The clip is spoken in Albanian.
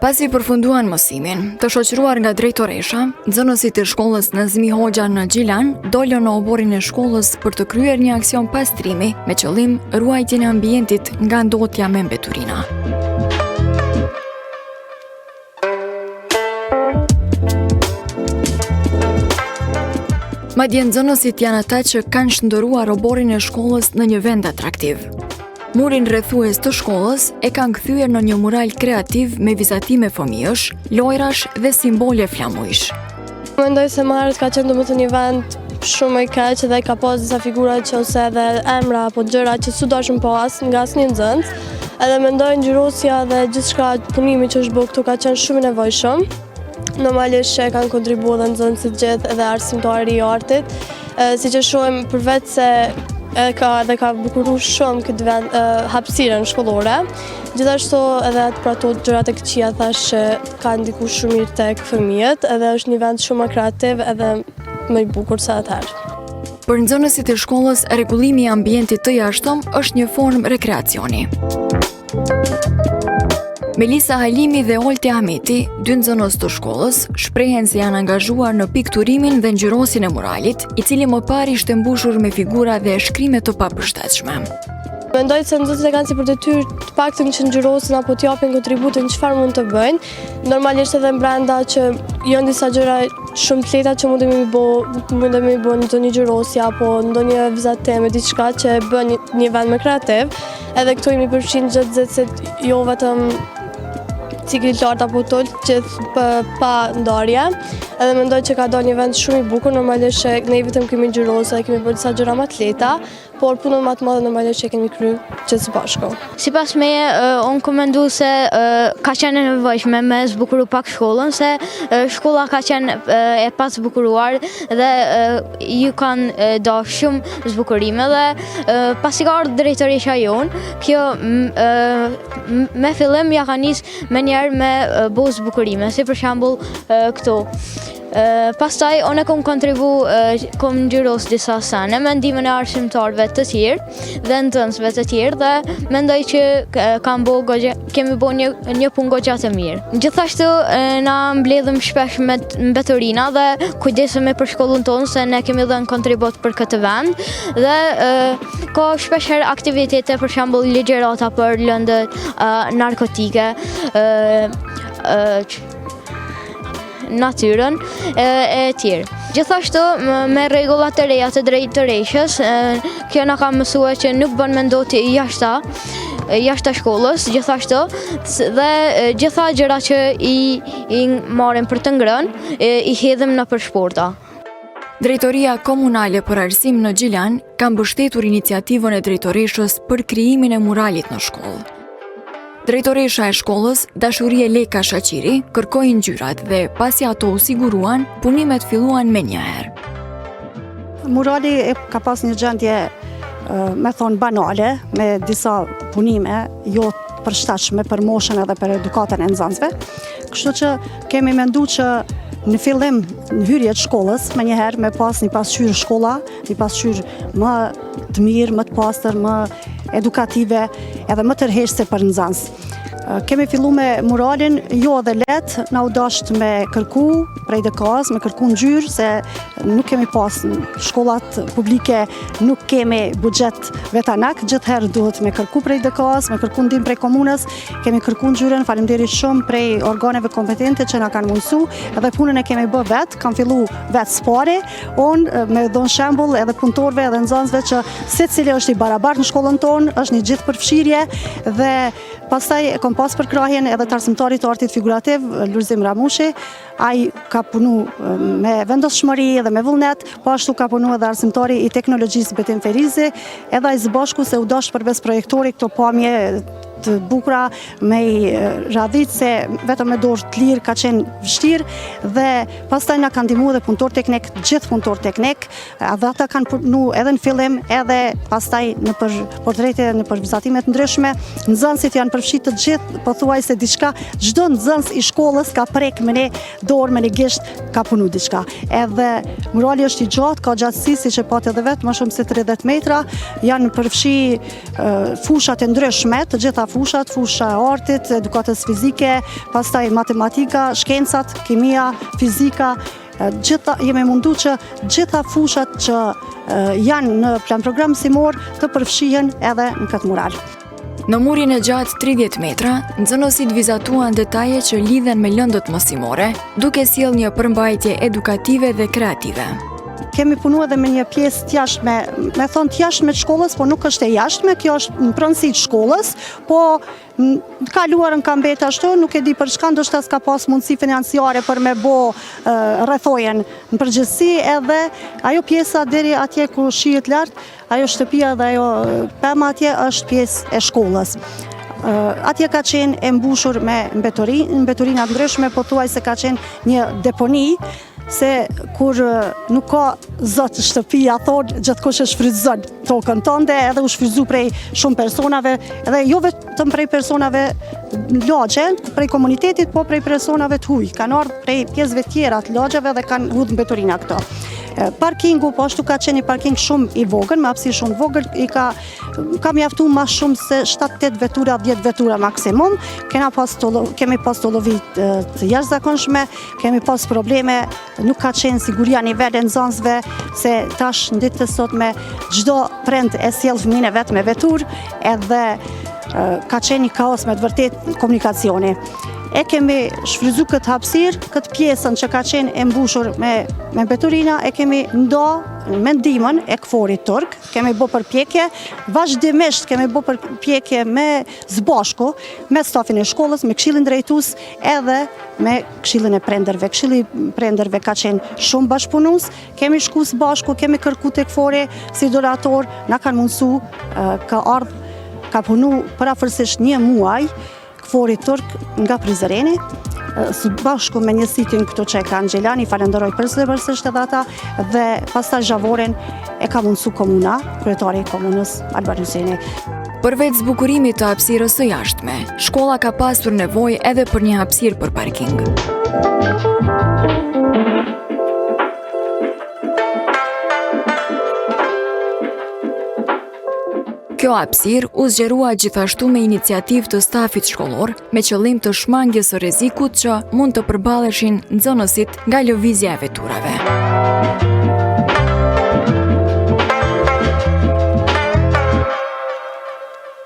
Pasi përfunduan mësimin, të shoqëruar nga drejtoresha, nxënësit e shkollës Nazmi Hoxha në Gjilan dolën në oborrin e shkollës për të kryer një aksion pastrimi me qëllim ruajtjen e ambientit nga ndotja me mbeturina. Madje nxënësit janë ata që kanë shndërruar oborrin e shkollës në një vend atraktiv. Murin rrethues të shkollës e kanë kthyer në një mural kreativ me vizatime fëmijësh, lojrash dhe simbole flamujsh. Mendoj se më herët ka qenë domethënë një vend shumë më i keq dhe ka pas disa figura që ose edhe emra apo gjëra që s'u dashën pas nga asnjë nxënës. Edhe mendoj ngjyrosja dhe gjithçka punimi që është bërë këtu ka qenë shumë i nevojshëm. Normalisht që e kanë kontribu edhe nxënësit gjithë edhe arsimtari i artit. Siç e shohim përveç se e ka edhe ka bukuru shumë këtë vend hapësirën shkollore. Gjithashtu edhe atë pra ato gjërat e këqija thash që ka ndiku shumë mirë tek fëmijët, edhe është një vend shumë më kreativ edhe më i bukur se atëherë. Për nxënësit e shkollës, rregullimi i ambientit të jashtëm është një formë rekreacioni. Melisa Halimi dhe Olti Ahmeti, dy nxënës të shkollës, shprehen se janë angazhuar në pikturimin dhe ngjyrosjen e muralit, i cili më parë ishte mbushur me figura dhe shkrime të papërshtatshme. Mendoj se nxënësit e kanë si për detyrë të paktën që ngjyrosin apo të japin kontributin çfarë mund të bëjnë. Normalisht edhe brenda që janë disa gjëra shumë të lehta që mundemi mi bo, mundemi mi bo ndonjë ngjyrosje apo ndonjë vizatim e diçka që e bën një vend më kreativ. Edhe këtu jemi përfshinë gjithë nxënësit, jo vetëm cikli të lartë apo të ulët, gjithë pa ndarje. Edhe mendoj që ka dalë një vend shumë i bukur, normalisht që ne vetëm kemi ngjyrosë dhe kemi bërë disa gjëra më të lehta, por punën më të madhe normalisht që kemi kry gjithë së bashku. Sipas meje, unë kom mendu se ka qenë e nevojshme me zbukuru pak shkollën, se shkolla ka qenë e pazbukuruar dhe ju kanë do shumë zbukurime dhe pasi ka ardhë drejtoresha jonë, kjo me fillim ja ka nis menjëherë me bo zbukurime, si për shembull këto. Pastaj, unë kom kontribu, kom ngjyros disa sene me ndihmën e arsimtarëve të tjerë dhe nxënësve të tjerë dhe mendoj që kam bo goxha, kemi bo një, një punë goxha të mirë. Gjithashtu, na mbledhim shpesh me mbeturina dhe kujdesemi për shkollën tonë se ne kemi dhënë kontribut për këtë vend dhe ka shpesh herë aktivitete, për shembull ligjërata për lëndët narkotike, natyrën e, e tjerë. Gjithashtu, me rregullat e reja të drejtoreshës, kjo na ka mësuar që nuk bën me ndot jashta, jashta shkollës, gjithashtu, dhe gjitha gjëra që i, i marrim për të ngrënë, i hedhim nëpër shporta. Drejtoria Komunale për Arsim në Gjilan ka mbështetur iniciativën e drejtoreshës për krijimin e muralit në shkollë. Drejtoresha e shkollës, Dashurie Leka Shaqiri, kërkoi ngjyrat dhe pasi ato u siguruan, punimet filluan menjëherë. Murali e ka pas një gjendje, me thonë, banale, me disa punime, jo të përshtatshme për moshën edhe për edukatën e nxënësve. Kështu që kemi mendu që në fillim, në hyrje të shkollës, menjëherë me pas një pasqyrë shkolla, një pasqyrë më të mirë, më të pastër, më edukative edhe më tërheqëse për nxënës. Kemi fillu me muralin, jo edhe lehtë, na u dasht me kërku prej DKA-s, me kërku ngjyrë, se nuk kemi pas shkollat publike, nuk kemi buxhet vetanak, gjithëherë duhet me kërku prej DKA-s, me kërku ndihmë prej komunës, kemi kërku ngjyrën, faleminderit shumë prej organeve kompetente që na kanë mundësu, edhe punën e kemi bë vetë, kam fillu vetë s'pari, unë me dhonë shembull edhe punëtorëve edhe nxënësve që secili është i barabartë në shkollën tonë, është një gjithëpërfshirje dhe pastaj e kom pas përkrahjen edhe të arsimtarit të artit figurativ, Lulzim Ramushi, ai ka punu me vendosshmëri edhe me vullnet, po ashtu ka punu edhe arsimtari i teknologjisë Betim Ferizi, edhe ai së bashku se u dasht përmes projektorit këto pamje të bukura me i radhit se vetëm me dorë të lirë ka qenë vështirë dhe pastaj na kanë ndihmu edhe punëtor teknik, gjithë punëtor teknik, edhe ata kanë punu edhe në fillim edhe pastaj nëpër portrete, nëpër vizatime të ndryshme. Nxënësit janë përfshi të gjithë, pothuajse diçka, çdo nxënës i shkollës ka prek me një dorë, me një gisht, ka punu diçka. Edhe murali është i gjatë, ka gjatësi siç e patë edhe vetë, më shumë se 30 metra, janë përfshi fushat e ndryshme, të gjitha. fushat, fusha e artit, edukatës fizike, pastaj matematika, shkencat, kimia, fizika, gjitha, jemi mundu që gjitha fushat që janë në plan program mësimor të përfshihen edhe në këtë mural. Në murin e gjatë 30 metra, nxënësit vizatuan detaje që lidhen me lëndët mësimore, duke sjellë një përmbajtje edukative dhe kreative. Kemi punu edhe me një pjesë të jashtme, me thonë të jashtme të shkollës, po nuk është e jashtme, kjo është në pronësi të shkollës, po në të kaluarën ka mbetë ashtu, nuk e di për çka, ndoshta s'ka pas mundësi financiare për me bo rrethojën në përgjithësi edhe ajo pjesa deri atje ku shihet lart, Ajo shtëpia dhe ajo pema atje është pjesë e shkollës. Atje ka qenë e mbushur me mbeturina të ndryshme, pothuajse ka qenë një deponi, se kur nuk ka zot shtëpia, thonë, gjithkush e shfrytëzon tokën tënde, edhe u shfrytëzu prej shumë personave, edhe jo vetëm prej personave lagje, prej komunitetit, po prej personave të huj. Kanë ardhë prej pjesëve tjera të lagjeve dhe kanë hudhë mbeturina këto. Parkingu, po ashtu ka qenë një parking shumë i vogël, me hapësirë shumë vogël, i ka, ka mjaftu ma shumë se 7-8 vetura, 10 vetura maksimum. Kena pas kemi pas tollovi të jashtëzakonshme, kemi pas probleme, nuk ka qenë siguria nivel e nxënësve, se tash në ditë të sotme çdo prind e sjell fëmijën e vet me veturë, edhe ka qenë një kaos me të vërtetë komunikacioni. E kemi shfrytëzu këtë hapësirë, këtë pjesën që ka qenë e mbushur me, me mbeturina, e kemi nda me ndihmën e KFOR-it turk, kemi bo përpjekje, vazhdimisht kemi bo përpjekje me së bashku, me stafin e shkollës, me këshillin drejtues, edhe me këshillin e prindërve. Këshilli i prindërve ka qenë shumë bashkëpunues, kemi shku së bashku, kemi kërku te KFOR-i si donator, na kanë mundësu, ka ardhë, ka punu përafërsisht një muaj, KFOR-i turk nga Prizreni, së bashku me njësitin këtu që e kanë Gjilan, i falenderoj përzemërsisht edhe ata, dhe pastaj zhavorin e ka mundësu komuna, kryetari i komunës Alban Hyseni. Përveç zbukurimit të hapësirës së jashtme, shkolla ka pasur nevojë edhe për një hapësirë për parking. Kjo hapësirë u zgjerua gjithashtu me iniciativë të stafit shkollor, me qëllim të shmangies së rrezikut që mund të përballeshin nxënësit nga lëvizja e veturave.